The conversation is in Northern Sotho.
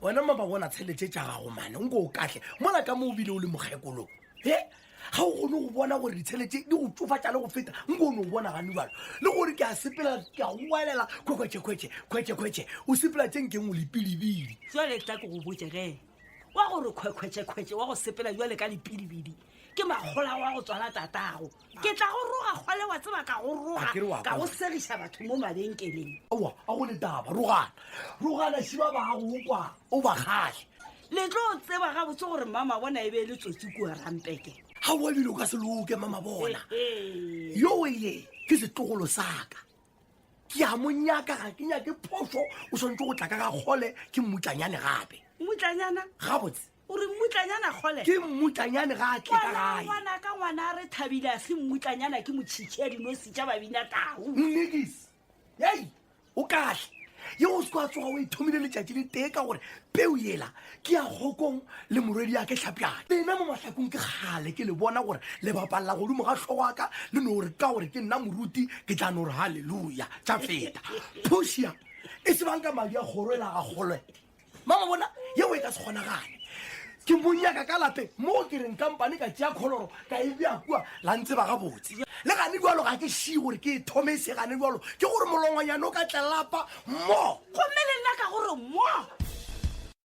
Wena mama bona tshelete tša gago mane nko o kahle mola ka mo o bile o le mokgekolong e ga o kgone go bona gore ditshelete di go tsofatša le go feta nko o ne o bona gane jalo le gore ke a sepela ke a goelela kgwekgwetšekgwetše kgwetšekgwetše o sepela tše nkeng o lepilibili jale tla ke go botse ge wa gore kgwekgwetšekgwetše wa go sepela jale ka lepilibili ke makgola wa go tswala tatago ke tla go roga kgole wa tseba ka go A ke re roga wa ka go kwa. segiša batho mo mabenkeleng aowa a go le taba rogana rogana šiba bago o kwa o ba kgale le tlo tseba gabotse gore mama bona e be e le tsotsi kua rampeke ga o ebile o ka se loke mama bona Ee. yo ye ke setlogolo saka ke a mo nyaka ga ke nyake phoso o swanetse go tla ka ga kgole ke mmutlanyane gape mmutlanyana gabotse o re mmutlanyana kgole ke mmutlanyane ga a tle ka gae ngwana ka ngwana a re thabile a se mmutlanyana ke motšhitšhi a dinosi tša babina tau nnekis ei o kahle ye o se kwa tsoga o e thomile letšatši le tee ka gore peu yela ke ya kgokong le morwedi ya ke tlhapjane lena mo mahlakong ke kgale ke le bona gore le bapalela godimo ga tlhogo aka le no gore ka gore ke nna moruti ke tla no gore halleluja tša feta phušia e se bang ka madi a kgoro e la ga kgolwe mama bona yeo e ka se kgonagane ke monyaka ka lapeng mo ke reng kampane ka tšea kholoro ka e bja kua la ntseba gabotse le gane jalo ga ke šie gore ke e thome se gane jalo ke gore molongwanyane o ka tlelapa mo gomme le nna ka gore mo.